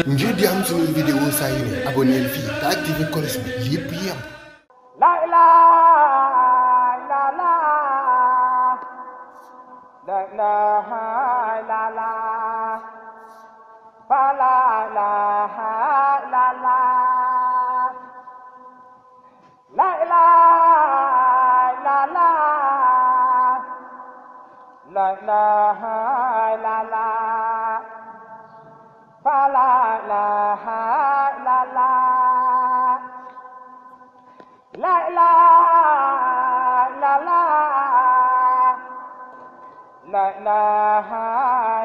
ngir di am suñu vidéo saa yu ne abonneel fii te activé cloche bi lépp yem. La ilaha illallah, la ilaha illallah, fa la ilaha illallah, la ilaha illallah, la ilaha illallah, fa la ilaha illallah. La ilaha illallah, la ilaha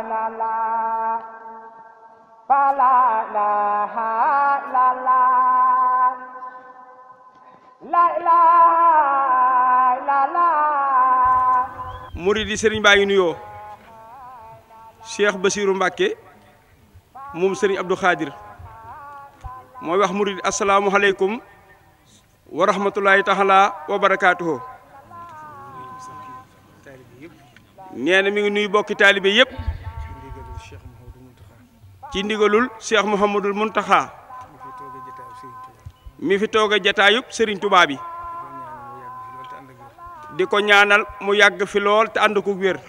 illallah, fa la ilaha illallah, la ilaha illallah. Mouride Serigne baa ngi nuyoo Cheikh Bassirou Mbacké moom Serigne Abdou Khadir mooy wax Mouride asalaamualeykum wa rahmatullahi taala wa barakaatuhu. nee na mi ngi nuyu bokki taalibe yëpp ci ndigalul Cheikh Mouhamadul Mountakha mi fi toog a jataayub Serigne Touba bi di ko ñaanal mu yàgg fi lool te ànd ko wér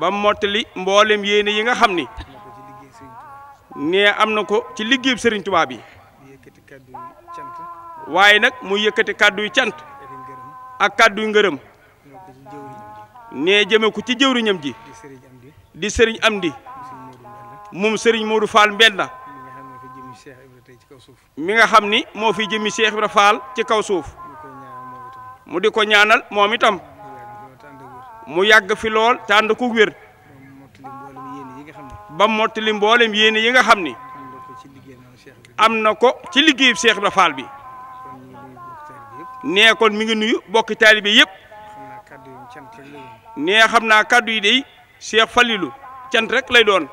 ba mottali mboolem yéene yi nga xam ni nee am na ko ci liggéeyub Serigne Touba bi. waaye nag mu yëkkati kàddu yu cant ak kàddu yu ngërëm nee jëme ko ci jëwriñam ji di sëriñ Amdi moom sëriñ Modou Fall Mbenda mi nga xam ni moo fi jëmi Cheikh Ibra Fall ci kaw suuf mu di ko ñaanal moom itam mu yàgg fi lool te ànd ko wér ba mottali mboolem yéene yi nga xam ni am na ko ci liggéeyub Cheikh Ibra Fall bi. nee kon mi ngi nuyu bokki taalibe yëpp nee xam naa kàddu yi day Cheikh Falilou cant rek lay doon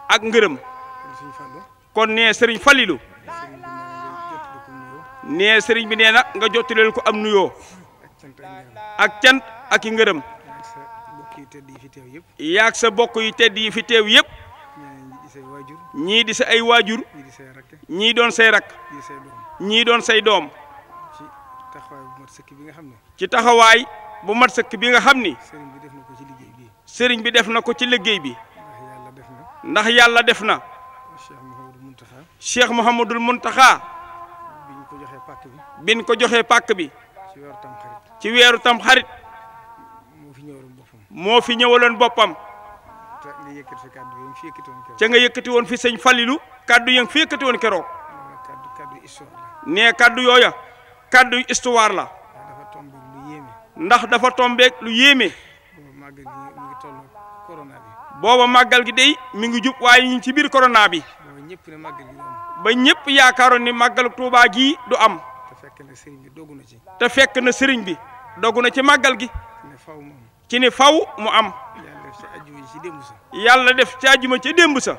ak ngërëm kon nee Serigne Falilou nee Serigne bi nee na nga jottaleel ko am nuyoo ak cant ak i ngërëm yaag sa bokk yu tedd yi fi teew yëpp ñii di sa ay waajur ñii doon say rak ñii doon say doom ci taxawaay bu mat sëkk bi nga xam ni sëriñ bi def na ko ci liggéey bi ndax yàlla def na Cheikh Mouhamadul Mountakha biñ ko joxee pàkk bi ci weeru tam xarit moo fi ñëwaloon boppam ca nga yëkkati woon fi sëñ Falilou kaddu ya nga fi yëkkati woon keroog nee kaddu yooya kaddu histoire la ndax dafa tombeek lu yéeme booba màggal gi day mi ngi jub waaye ñu ngi ci biir corona bi ba ñëpp yaakaaroon ni màggalu Tuubaa gii du am te fekk na sëriñ bi dogu na ci màggal gi ci ni faw mu am yàlla def ci àjjuma ca démb sa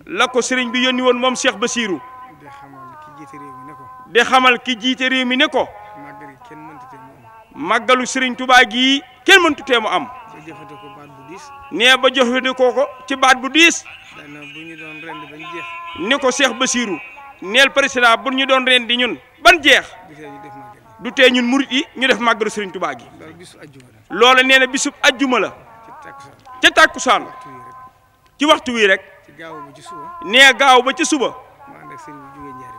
la ko sëriñ bi yónni woon moom Cheikh Bassirou de xamal ki jiite réew mi ne ko màggalu Serigne Touba gii kenn mëntu tee mu am nee ba jëfandikoo ko ci baat bu diis ni ko Cheikh Bassirou neel président bu ñu doon ren di ñun ban jeex du tee ñun murit yi ñu def màggalu Serigne Touba gi loola nee na bisub ajjuma la ca tàkkusaan ci waxtu wi rek nee gaaw ba ci suba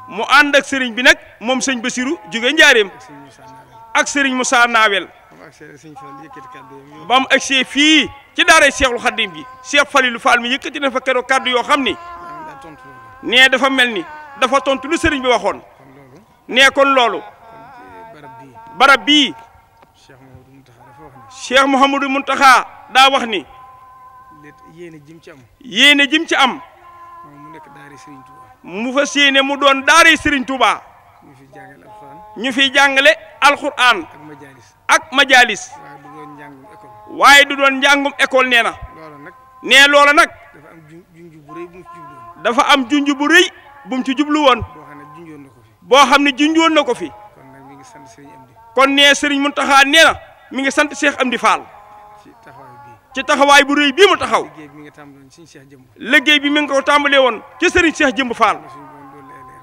mu ànd ak sëriñ bi nag moom sëñ Bassirou jóge njaareem ak sëriñ Moussa Nawel ba mu agsee fii ci daaray Cheikhul Khadim gi Cheikh Falilou Fall mi yëkkati na fa keroog kàddu yoo xam ni nee dafa mel ni dafa tontu lu sëriñ bi waxoon nee kon loolu barab bii Cheikh Mouhamadou Mountakha daa wax ni yéene jim ci am mu fas yéene mu doon daaray Serigne Touba ñu fi jàngale alxuraan ak majalis waaye du doon njàngum école nee na nee loola nag dafa am junj bu rëy bu mu ci jublu woon boo xam ne junjoon na ko fi kon nee Serigne Mountakha nee na mi ngi sant Cheikh Amdi Fall ci taxawaay bu rëy bii mu taxaw liggéey bi mi nga tàmbaloon ci Cheikh Jëmb liggéey bi mi nga ko tàmbalee woon ci sëriñ Cheikh Jëmb Fall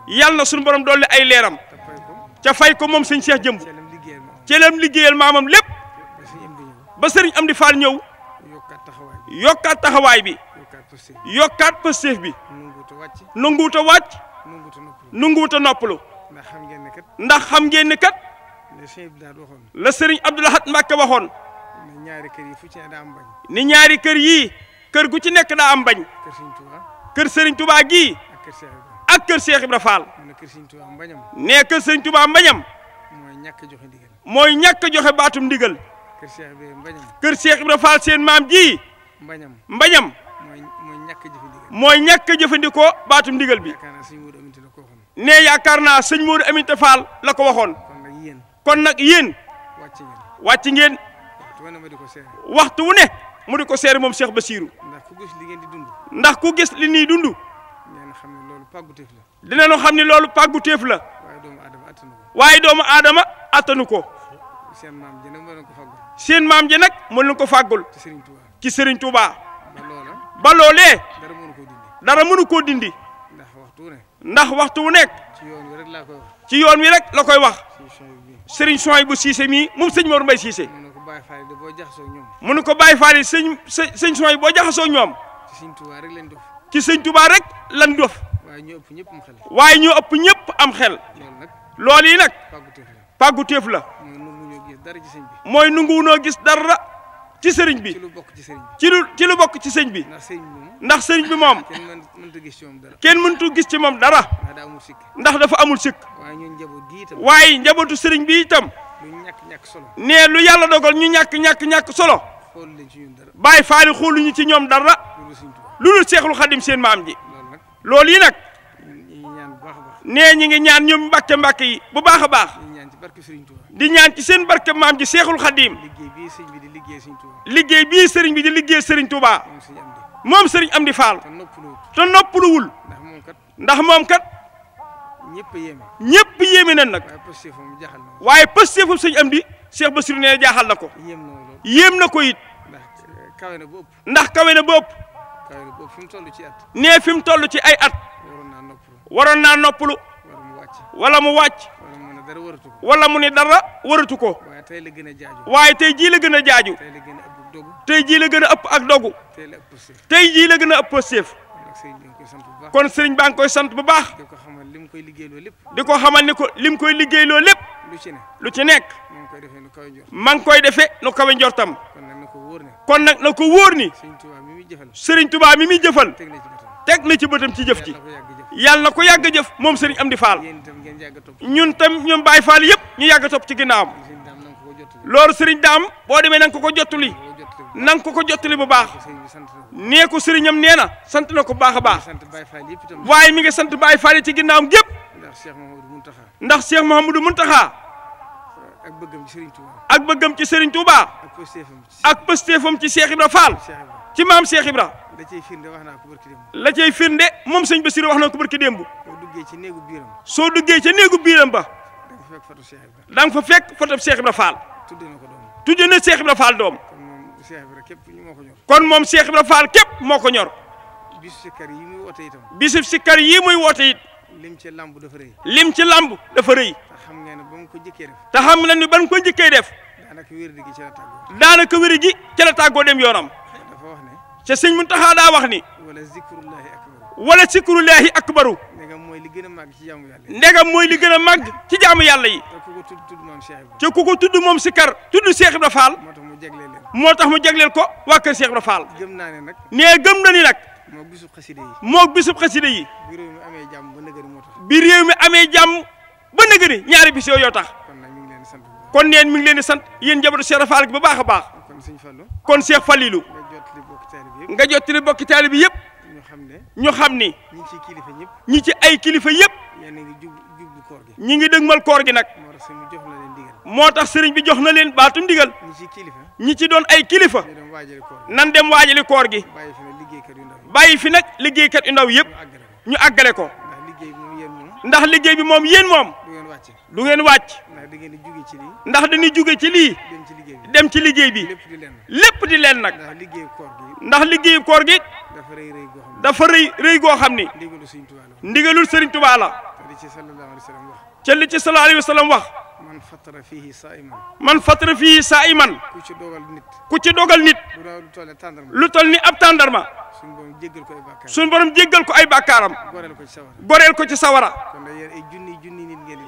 yàlla na suñu borom dolli ay leeram ca fay ko moom sëñ Cheikh Jëmb ci lam liggéeyal maamam lépp ba sëriñ Amdi Fall ñëw yokkaat taxawaay bi yokkaat pësteef bi nanguuta wàcc nanguuta noppalu ndax xam ngeen ne kat la sëriñ Abdou Lahad Mbacké waxoon ni ñaari kër yii kër gu ci nekk daa am bañ kër sëriñ Touba gii ak kër Cheikh Ibra Fall nee kër sëriñ Touba mbañam mooy ñàkk a joxe baatum ndigal kër Cheikh Ibra Fall seen maam ji mbañam mooy ñàkk a jëfandikoo baatum ndigal bi nee yaakaar naa sëñ Modou Aminta Fall la ko waxoon kon nag yéen wàcc ngeen waxtu wu ne mu di ko seere moom Cheikh Bassirou ndax ku gis li nii dund dinañu xam ne loolu pàgguteef la waaye doomu aadama attanu ko seen maam ji nag mën na ko fàggul ci Serigne Touba ba loolee dara mënu koo dindi ndax waxtu wu nekk ci yoon wi rek la koy wax Serigne Souhaïbou Cissé mii moom sëñ Mor Mbaye Cissé mu ne ko Baye Fall yi sëñ Souhaïbou boo jaxasoo ñoom ci sëñ Touba rek lan dof waaye ñoo ëpp ñëpp am xel loolu yi nag pàgguteef la mooy nunguwunoo gis dara ci sëriñ bi ci lu bokk ci sëñ bi ndax sëriñ bi moom kenn mëntu gis ci moom dara ndax dafa amul sikk waaye njabootu sëriñ bi itam nee lu yàlla dogal ñu ñàkk solo Baay Faal xooluñu ci ñoom dara lu dul Seexul Xadim seen maam ji loolu yi nag nee ñi ngi ñaan ñoom mbàkke yi bu baax a baax di ñaan ci seen barke maam ji Seexul Xadim liggéey bii sëriñ bi di liggéey sëriñ Touba moom sëriñ Amdi Fall te noppaluwul ndax moom kat ñëpp yéeme nañ nag waaye pësteefam sëñ Amdi Cheikh Bassirou nee jaaxal na ko yéem na ko it ndax kawe na ba ëpp nee fi mu toll ci ay at waroon naa noppalu wala mu wàcc wala mu ne dara waratu ko waaye tey jii la gën a jaaju tey jii la gën a ëpp ak dogu tey jii la gën a ëpp pësteef kon sëriñ baa ngi koy sant bu baax di ko xamal ni ko lim koy liggéeyloo lépp lu ci nekk ma ngi koy defee nu kawe njortam kon nag na ko wóor ni sëriñ Touba mi muy jëfal teg na ci bëtam ci jëf ci yàlla na ko yàgg a jëf moom sëriñ Amdi Fall ñun tam ñoom Baye Fall yëpp ñu yàgg a topp ci ginnaawam loolu sëriñ daam boo demee na nga ko jottali na nga ko jottali bu baax nee ko sëriñam nee na sant na ko baax a baax waaye mi ngi sant Baye Fall yi ci ginnaawam gépp ndax Cheikh Mouhamadou Mountakha ak bëggam ci Serigne Touba ak pëstéefam ci Cheikh Ibra Fall ci maam Cheikh Ibra la cay firnde moom sëñ Bassirou wax na ko barki démb soo duggee ca néegu biiram ba da nga fa fekk foto Cheikh Ibra Fall tudde na Cheikh Ibra Fall doom kon moom Cheikh Ibra Fall képp moo ko ñor bisu sikkar yi muy woote it lim ci lamb dafa rëy te xam nga ne ban ko njëkkee def daanaka wéri gi ca la tàggoo dem yoonam ca sëñ Muntaxa daa wax ni wala zikrullahi akbaru ndegam mooy li gën a màgg ci jaamu yàlla yi te ku ko tudd moom sikkar tudd Cheikh Ibra Fall moo tax mu jagleel ko waa kër Cheikh Ibra Fall nee gëm na ni nag moo bisub xasida yi bi réew mi amee jàmm ba nëgëri ñaari bis yoo tax kon neen mi ngi leen di sant yéen njabootu Cheikh Ibra Fall gi bu baax a baax kon Cheikh Falilou nga jottali bokki taalibe bi yëpp ñu xam ni ñi ci ay kilifa yëpp ñi ngi dëgmal koor gi nag moo tax sëriñ bi jox na leen baatum ndigal ñi ci doon ay kilifa nan dem waajali koor gi bàyyi fi nag liggéeykat yu ndaw yëpp ñu àggale ko ndax liggéey bi moom yéen moom du ngeen wàcc ndax dañuy jóge ci lii dem ci liggéey bi lépp di leen nag ndax liggéeyu koor gi dafa rëy goo xam ni ndigalul Sëriñ Tuubaa la ca li ci sallallahu alayhi wa sallam wax man fatara fihi saa'iman ku ci dogal nit lu tol ni ab tàndarma suñu borom jéggal ko ay bàkkaaram goreel ko ci sawara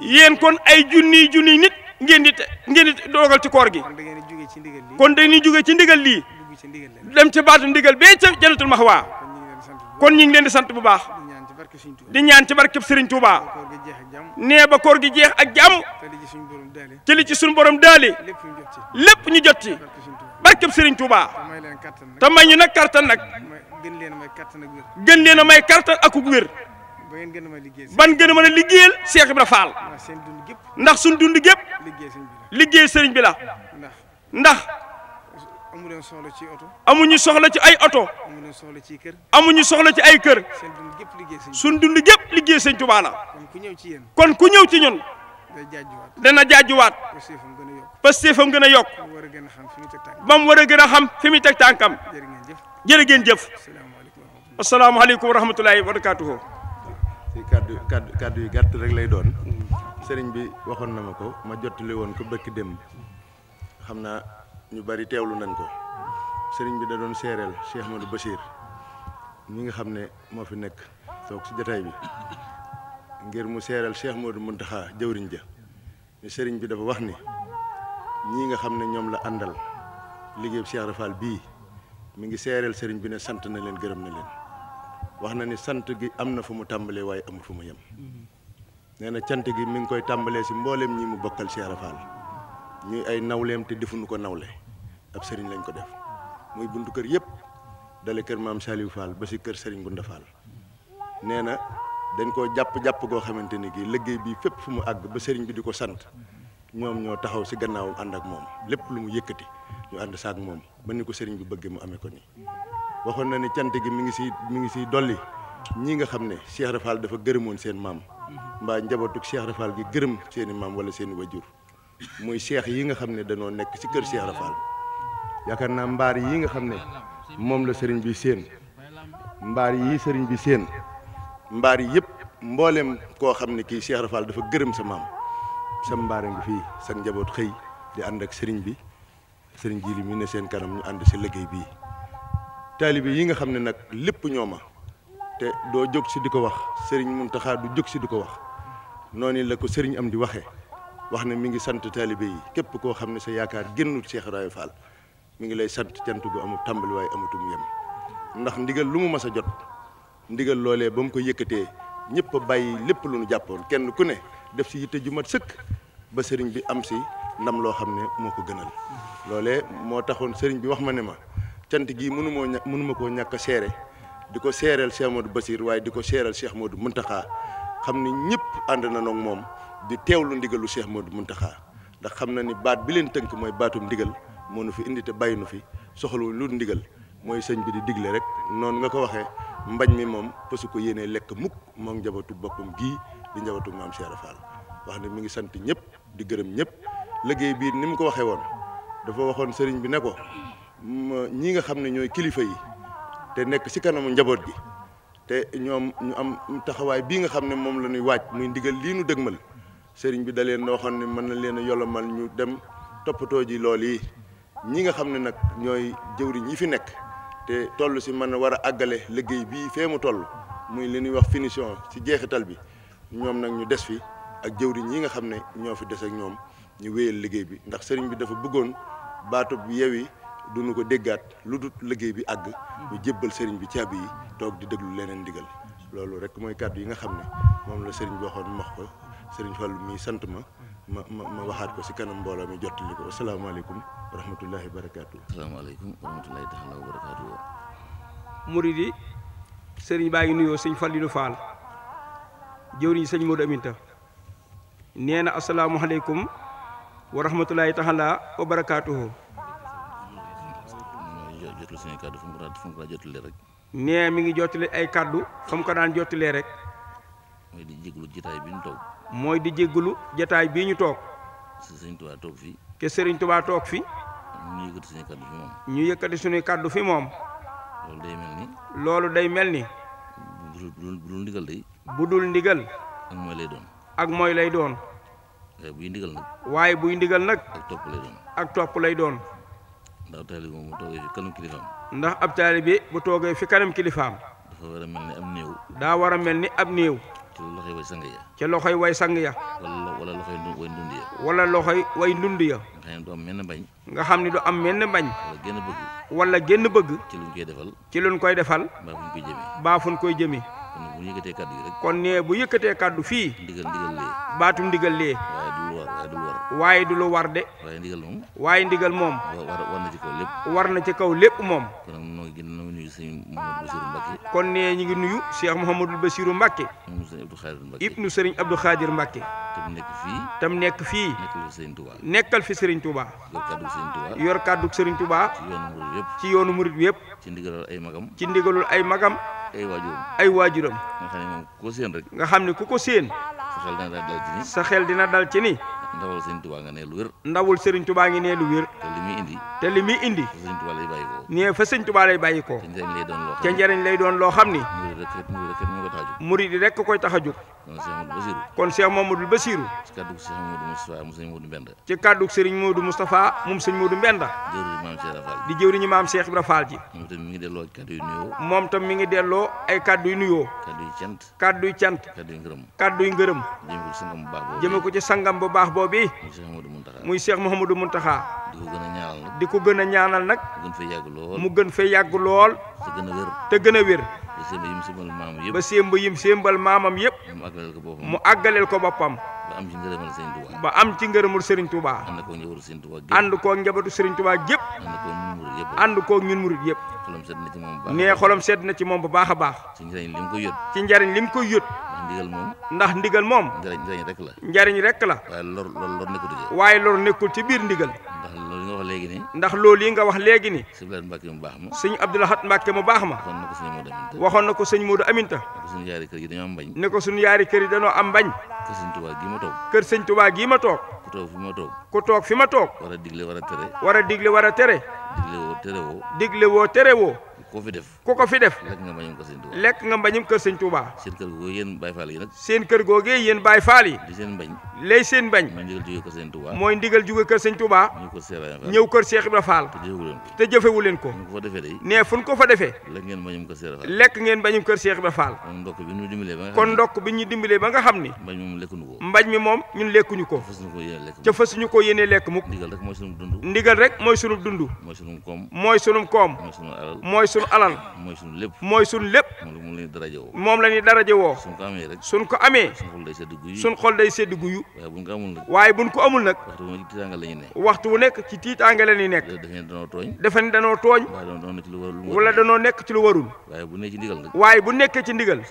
yéen kon ay junniy nit ngeen di dogal ci koor gi kon dañuy jóge ci ndigal lii dem ci baatu ndigal bee ca Jannatul Mahwa kon ñu ngi leen di sant bu baax di ñaan ci barkeb Serigne Touba nee ba koor gi jeex ak jàmm ci li ci suñu borom daale lépp ñu jot ci barkeb Serigne Touba te may ñu nag kartan nag gën leen a may kartan ak wér ban gën a mën a liggéeyal Cheikh Ibra Fall ndax suñ dund gépp liggéey Serigne bi la ndax amuñu soxla ci ay oto amuñu soxla ci ay kër suñ dund gépp liggéey Sëñ Tuubaa la kon ku ñëw ci ñun dana jaajuwaat pastéefam gën a yokk ba mu war a gën a xam fi muy teg tànkam jërë ngeen jëf asalaamaaleykum wa rahmatulahi wa barakaatuhu. ci kaddu yu gàtt rek lay doon sëriñ bi waxoon na ma ko ma jottali woon ko bëkk dem xam naa ñu bari teewlu nañ ko sëriñ bi da doon seereel Cheikh Modou Bachir mi nga xam ne moo fi nekk toog ci jotaay bi ngir mu seereel Cheikh Modou Mountakha jëwriñ ja ne sëriñ bi dafa wax ni ñii nga xam ne ñoom la àndal liggéeyu Cheikh Rafal bii mi ngi seereel sëriñ bi ne sant na leen gërëm na leen wax na ni sant gi am na fu mu tàmbalee waaye amul fu mu yem nee na cant gi mi ngi koy tàmbalee si mbooleem ñi mu bokkal Cheikh Rafal ñuy ay nawleem te defuñu ko nawle ab sëriñ lañ ko def muy buntu kër yëpp dale kër maam Saliou Fall ba si kër sëriñ Gunda Fall nee na dañ koo jàpp goo xamante ni gi liggéey bi fépp fu mu àgg ba sëriñ bi di ko sant ñoom ñoo taxaw si gannaawam ànd ak moom lépp lu mu yëkkati ñu ànd saak moom ba ni ko sëriñ bi bëggee mu amee ko nii waxoon na ni cant gi mi ngi si dolli ñi nga xam ne Cheikh Rafal dafa gërëmoon seen maam mbaa njabootug Cheikh Rafal gi gërëm seeni maam wala seeni wajur muy cheikh yi nga xam ne dañoo nekk ci kër Cheikh Rafal yaakaar naa mbaar yi nga xam ne moom la sëriñ bi séen mbaar yi sëriñ bi séen mbaar yi yëpp mboolem koo xam ne kii Cheikh Rafal dafa gërëm sa maam sa mbaar a ngi fii sa njaboot xëy di ànd ak sëriñ bi sëriñ ji li mi ne seen kanam ñu ànd si liggéey bii taalibe yi nga xam ne nag lépp ñooma te doo jóg si di ko wax sëriñ Mountakha du jóg si di ko wax noonu la ko sëriñ am di waxee wax ne mi ngi sant taalibe yi képp koo xam ne sa yaakaar génnul Cheikh Ibrahima Fall mi ngi lay sant cant gu amul tàmbali waaye amatum yem ndax ndigal lu mu mas a jot ndigal loolee ba mu ko yëkkatee ñëpp a bàyyi lépp lu nu jàppoon kenn ku ne def si yitte ju mat sëkk ba sëriñ bi am si ndam loo xam ne moo ko gënal loolee moo taxoon sëriñ bi wax ma ne ma cant gii mënuma koo ñàkk a seere di ko seereel Cheikh Modou Bachir waaye di ko seereel Cheikh Modou Mountakha xam ne ñëpp ànd na noog moom di teewlu ndigalu Cheikh Modou Mountakha ndax xam na ni baat bi leen tënk mooy baatum ndigal moo nu fi indi te bàyyi nu fi soxlu lu ndigal mooy sëñ bi di digle rek noonu nga ko waxee mbañ mi moom pësu ko yéenee lekk mukk moom njabootu boppam gii di njabootu maam Cheikh Rafal wax ne mi ngi sant ñëpp di gërëm ñëpp liggéey bii ni mu ko waxee woon dafa waxoon sëriñ bi ne ko ñi nga xam ne ñooy kilifa yi te nekk ci kanamu njaboot gi te ñoom ñu am taxawaay bii nga xam ne moom la ñuy waaj muy ndigal lii nu dëgmal sëriñ bi da leen waxoon ne mën na leen a yolomal ñu dem toppatoo ji lool yi ñi nga xam ne nag ñooy jëwriñ yi fi nekk te toll si mën a war a àggale liggéey bii fee mu toll muy li ñuy wax finition ci jeexital bi ñoom nag ñu des fi ak jëwriñ yi nga xam ne ñoo fi des ak ñoom ñu wéyal liggéey bi ndax sëriñ bi dafa bëggoon baatu bi Yewwi duñu ko déggaat lu dul liggéey bi àgg ñu jébbal sëriñ bi caabi yi toog di déglu leneen ndigal loolu rek mooy kàddu yi nga xam ne moom la sëriñ bi waxoon wax ko sëriñ Fallu mi sant ma waxaat ko si kanam mbooloo mi jottali ko asalaamaaleykum wa rahmatullahi wa barakaatu. asalaamaaleykum wa rahmatullahi taala wa barakaatu. murid yi sëriñ baa ngi nuyoo sëñ Fallilu Fall jëwriñ sëñ Modou Aminta nee na asalaamaaleykum wa rahmatullahi taala wa barakaatuhu. jottali suñu kàddu fu mu ko daan jottalee rek. nee mi ngi jottali ay kàddu fa mu ko daan jottalee rek. mooy di jégalu jotaay bi ñu toog. mooy di jégalu jotaay bii ñu toog. Sëriñ Tuubaa toog fi. ke Sëriñ Tuubaa toog fi. ñu yëkkati suñu kaddu fi moom. ñu yëkkati suñuy kaddu fi moom. loolu day mel ni. loolu day mel ni. bu dul ndigal day. bu dul ndigal. ak mooy lay doon. ak mooy lay doon. waaye buy ndigal nag. waaye buy ndigal nag. ak topp lay doon. ak topp lay doon. ndax taalibe moom bu toogee fi kanam kilifaam. ndax ab taalibe bu toogee fi kanam kilifaam. dafa war a mel ni am néew. daa war a mel ni ab néew. ci loxoy way sang ya. ca loxoy way sang ya. wala loxoy way ndund ya. wala loxoy way ndund ya. nga xam ne du am menn bañ. nga xam ni du am menn bañ. wala génn bëgg. wala génn bëgg. ci luñ koy defal. ci luñ koy defal. mbaa fuñ koy jëmee. baa fuñ koy jëmee. kon bu ñu yëkkatee kaddu yi rek. kon nee bu yëkkatee kaddu fii. ndigal lee. baatum ndigal lee. waaye du lu war. waaye du lu war de. waaye ndigal moom. waaye ndigal moom. war na ci kaw lépp. war na ci kaw lépp moom. kon nag noo ngi nuyu sëñ Mouhamadou Bassirou Mbacké. kon nee ñu ngi nuyu Cheikh Mouhamadou Bassirou Mbacké. moom sëñ Abdou Khadir Mbacké. ibnu Sëriñ Abdou Khadir Mbacké. tam nekk fii. nekkal fi Sëriñ Touba. nekkal fi Sëriñ Touba. nekkal fi Sëriñ Touba. yor kaddu Sëriñ Touba. yor kaddu Sëriñ Touba. ci yoonu murid yëpp. ci yoonu murid yëpp. ci ndigalul ay magam. ci ndigalul ay magam. ay waajuram. ay waajuram. nga xam ne moom ku ko séen rek. nga xam ne ku ko séen. sa xel dina dal ci ni. sa xel dina dal ci ni. ndawal Sëriñ Touba nga ne lu wér. ndawul Sëriñ Touba ngi ne lu wér. te li muy indi. te li muy indi. Sëriñ Touba lay bàyyi ko. nee fa Sëriñ Touba lay bàyyi ko. te njëriñ lay doon loo xam ca njëriñ lay doon loo xam ni. murid yi rek koy tax a jóg. kon Cheikh Mamadou Bassirou. ci kaddu Cheikh Mamadou Moustapha mu sëñ Modou Mbenda. ci kaddu Sëriñ Modou Moustapha moom sëñ Modou Mbenda. di jëwriñu maam Cheikh Ibra Fall ji. moom tam mi ngi delloo kaddu yu nuyoo. moom tam mi ngi delloo ay kaddu yu nuyoo. kaddu yu cant. kaddu yu cant. kaddu yu ngërëm. kaddu yu ngërëm. jëme ko ci sangam bu baax boobu. muy Cheikh Mouhamadou Mountakha. di ko gën a ñaanal nag. di ko gën a ñaanal nag. mu gën fee yàgg lool. mu gën fee yàgg lool. te gën a wér. te gën a wér. ba sémb yim sémbal maamam yëpp. mu àggaleel ko boppam. ba am ci ngërëmal Sëriñ Touba. ba am ci ngërëmul Sëriñ Touba. ànd koo njabootu Sëriñ Touba gépp. ànd koo ñun murid yëpp. nee xolam sedd na ci moom bu baax a baax. ci njariñ li mu koy yót. ci njariñ li mu koy yót. ndax ndigal moom. njariñ rek la. njariñ rek la. waaye lor nekkul ci. waaye lor nekkul ci biir ndigal. ndax loolu yi nga wax léegi ni. ndax loolu yi nga wax léegi ni. sëñ Abdou Lahad Mbacké mu baax ma. sëñ Abdou Lahad Mbacké mu baax ma. waxoon na ko sëñ Modou Aminta. suñu yaari kër yi dañoo am bañ. ne ko suñu yaari kër yi dañoo am bañ. kër sëñ Touba gii ma toog. kër sëñ Touba gii ma toog. ku toog fi ma toog. ku toog fi ma toog. war a digle war a tere. war a digle war a tere. digle woo tere woo. digle woo tere woo. ku ko fi def. ku ko fi def. lekk nga mbañum kër sëñ Touba. lekk nga mbañum kër sëñ Touba. seen kër googee yéen Baye Fall yi nag. seen kër googee yéen Baye Fall yi. di seen bañ. lay seen bañ. mooy ndigal jóge kër sëñ Touba. mooy ndigal jóge kër sëñ Touba. ñëw kër Cheikh Ibra Fall. te jëfewu leen ko. nee fu ñu ko fa defee. lekk ngeen mbañum kër Cheikh Ibra Fall. lekk ngeen mbañum kër Cheikh Ibra Fall. kon ndokk bi ñu dimbalee ba nga xam ni. mbañ moom lekkuñu ko. mbañ mi moom ñun lekkuñu ko. ca fasuñu ko yéene lekk mukk. ndigal rek mooy sunu dund. ndigal rek mooy sunu dund. mooy sunu koom. mooy sunu koom. mooy sunu alal. mooy sunu lépp. mooy sunu lépp. moom la ñuy daraje woo. suñ ko amee rek. suñ ko amee. suñ xol day sedd guyu. waaye buñ ko amul nag. waxtu wu nekk ci tiitaange la ñuy nekk. defe ne danoo tooñ. wala danoo nekk ci lu warul. waaye bu nekkee ci ndigal.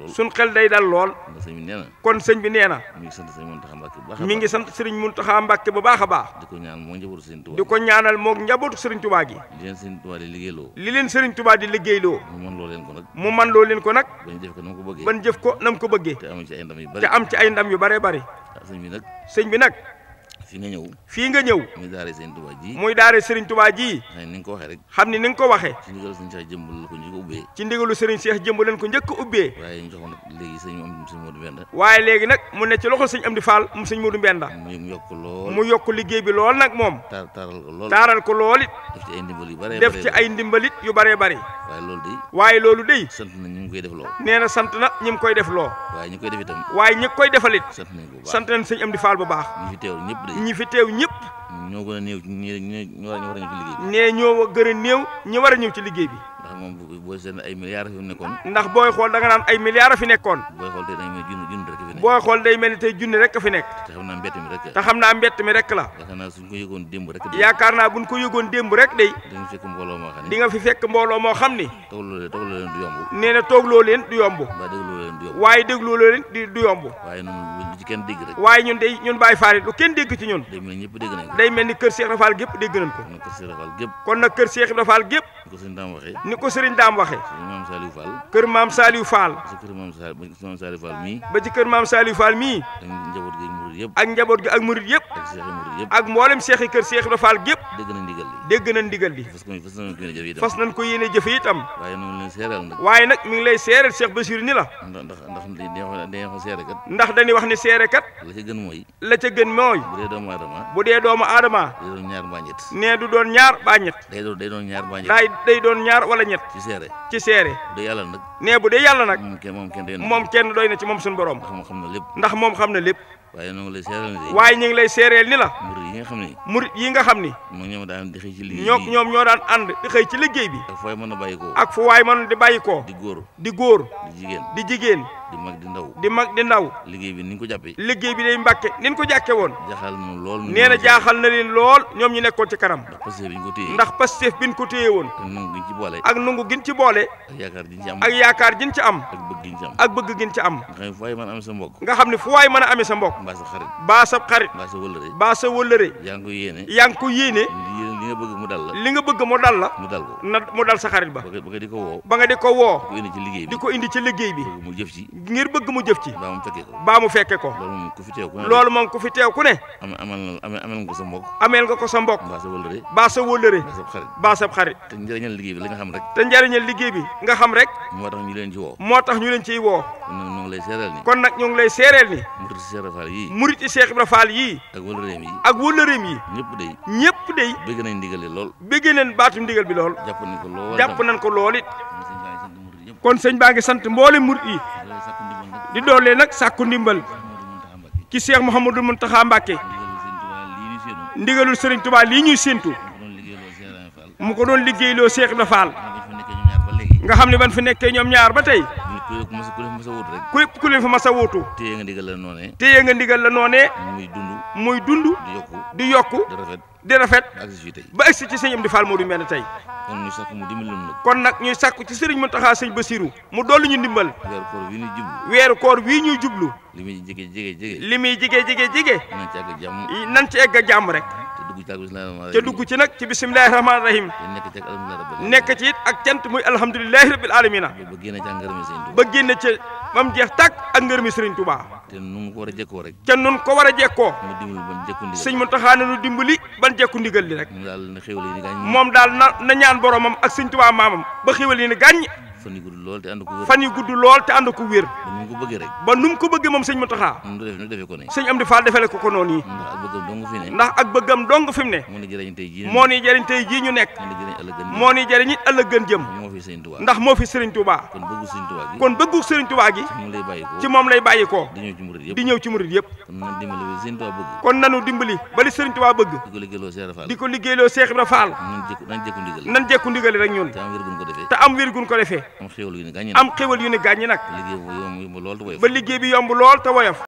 suñ xel day dal lool. kon sëñ bi nee na. mi ngi sant Sëriñ Mountakha Mbacké bu baax a baax. di ko ñaanal moog njabootu Sëriñ Touba gi. li leen Sëriñ Touba di liggéeyloo. mu man loo leen ko nag. ban jëf ko nam ko bëggee. te am ci ay ndam yu bare bari. sëñ bi nag. fii nga ñëw. muy daare Sëriñ Touba ji. xam ni ni nga ko waxee. ci ndigalu Sëriñ Cheikh Jëmb leen ko njëkk a ubbee. waaye léegi nag mu ne ci loxo sëñ Amdi Fall mu sëñ Modou Mbenda. mu yokk liggéey bi lool nag moom. taaral ko lool it. def ci ay ndimbalit yu bare bari. waaye loolu dey. nee na sant na ñi mu koy def loo. waaye ñi koy defalit. sant nañ sëñ Amdi Fall bu baax. ñi fi teew ñëpp. ñoo gën a néew ñi war a ñëw ci liggéey bi. nee ñoo gën a néew ñi war a ñëw ci liggéey bi. ndax moom booy seen ay milliards fi nekkoon. ndax booy xool da nga naan ay milliards fi nekkoon. booy xool day mel ni junni rek fi nekk. booy xool day mel ni tey junni rek fi nekk. te xam naa mbett mi rek. te xam naa mbett mi rek la. yaakaar naa suñ ko yëgoon démb rek. yaakaar naa buñ ko yëgoon démb rek day. di nga fi fekk mbooloo moo xam ni. di nga fi fekk mbooloo moo xam ni. toogloo leen du yomb. nee na toogloo leen du yomb. waaye dégloo leen du yomb. waaye ñun lu ci kenn dégg rek. waaye ñun day ñun Baye Fall lu kenn dégg ci ñun. day mel ni ñëpp dégg nañ ko. day mel ni kër Cheikh Ibra Fall gépp dégg nañ ko. kon nag kër Cheikh Ibra Fall gépp. ni ko sëriñ daam waxe maam Saliou Fall kër maam Saliou Fall ci kër maam Saliou Fall mii ba ci kër maam Saliou Fall mii ak njaboot gi ak murid yëpp ak njaboot gi ak murid yëpp ak seexi murid yëpp ak mboolem seexi kër Seex Ibra Fall gépp dégg nañ ndigal li dégg nañ ndigal li fas nañ ko yéene jëfe itam waaye noonu leen seeral nag waaye nag mi ngi lay seeral Cheikh Bassirou ni la ndax dañuy wax seere kat ndax dañuy wax ni seere kat la ca gën mooy bu bu dee doomu aadama day doon ñaar mbaa ñett nee du doon ñaar mbaa ñett day doon ñaar mbaa ñett day doon ñaar wala ñett ci seere ci seere bu dee yàlla nag nee bu dee yàlla nag moom kenn doy na ci moom suñu borom ndax moom xam na lépp waaye ñu ngi lay seereel ni la murid yi nga xam ni ñoom daan di xëy ci liggéey ñoom ñoo daan ànd di xëy ci liggéey bi ak fu waay mën a bàyyi koo ak fu waay mën di bàyyi koo di góor di jigéen di mag di ndaw di mag di ndaw liggéey bi ni ñu ko jàppee liggéey bi day mbàkke ni ñu ko jàkke woon jaaxal na lool nee na jaaxal na leen lool ñoom ñu nekkoon ci kanam ndax Pastef bi ñu ko téye woon ak nungu gin ci boole ak yaakaar gin ci am ak bëgg gin ci am nga xam ne fu waay mën a amee sa mbokk baa sa xarit baa sa wëllëre yaa ngi ko yéene li nga bëgg mu dal la li nga bëgg mu dal la mu dal sa xarit ba ba nga di ko woo di ko indi ci liggéey bi ngir bëgg mu jëf ci baa mu fekke ko loolu moom ku fi teew ku ne ameel nga ko sa mbokk ameel nga ko sa mbokk baa sa wëllëre baa sa xarit te njëriñal liggéey bi la nga xam rek te njëriñal liggéey bi nga xam rek moo tax ñu leen ci woo kon nag ñu ngi lay seereel ni murit ci Cheikh Ibra Fall yii ak wëllëreem yi ñëpp day bëgg nañ ndigal li lool bëgg nañ baatu ndigal bi lool jàpp nañ ko lool it kon sëñ baa ngi sant mboole murit yi di doole nag sàkku ndimbal ci Cheikh Mouhamadou Mountakha Mbacké ndigalul Serigne Touba lii ñuy séentu mu ko doon liggéeyloo Cheikh Ibra Fall nga xam ne ban fi nekkee ñoom ñaar ba tey ku leen fa mas a wuutu téye nga ndigal la noonee muy dund di yokku di rafet ba agsi ci sëñ Amdi Fall Modou Mbène tey kon nag ñuy sàkku ci Serigne Mountakha sëñ Bassirou mu dolli ñu ndimbal weeru koor wii ñuy jublu li muy jige nan ci egg jàmm rek te dugg ci nag ci bisimilahi rahmaani rahim nekk ci it ak cant muy alhamdulilahi rabbil alamina ba génn ca mam jeex tàkk ak ngërëmi Serigne Touba te nun ko war a jekkoo rek te nun ko war a jekkoo sëñ Mountakha na nu dimbali ban jekku ndigal li rek moom daal na ñaan boromam ak sëñ Touba maamam ba xéwal yi ni gàññ fan yu gudd lool te ànd ko wér fan yu gudd lool te ànd ko wér ba nu mu ko bëggee rek ba nu mu ko bëggee moom sëñ Mountakha defee ko ne sëñ Amdi Fall defale ko noonu yi ndax ak bëggam dong fi mu ne moo ni jëriñ tey jii ñu nekk moo ni jëriñ it ëllëg gën jëm ndax moo fi Serigne Touba kon bëggu Serigne Touba gi ci moom lay bàyyi ko di ñëw ci murid yëpp kon nanu dimbali ba li Serigne Touba bëgg di ko liggéeyloo Cheikh Ibra Fall nan jekku ndigali rek ñun te am wér gun ko defee am xéwal yu ne gàññi nag ba liggéey bi yomb lool te woyof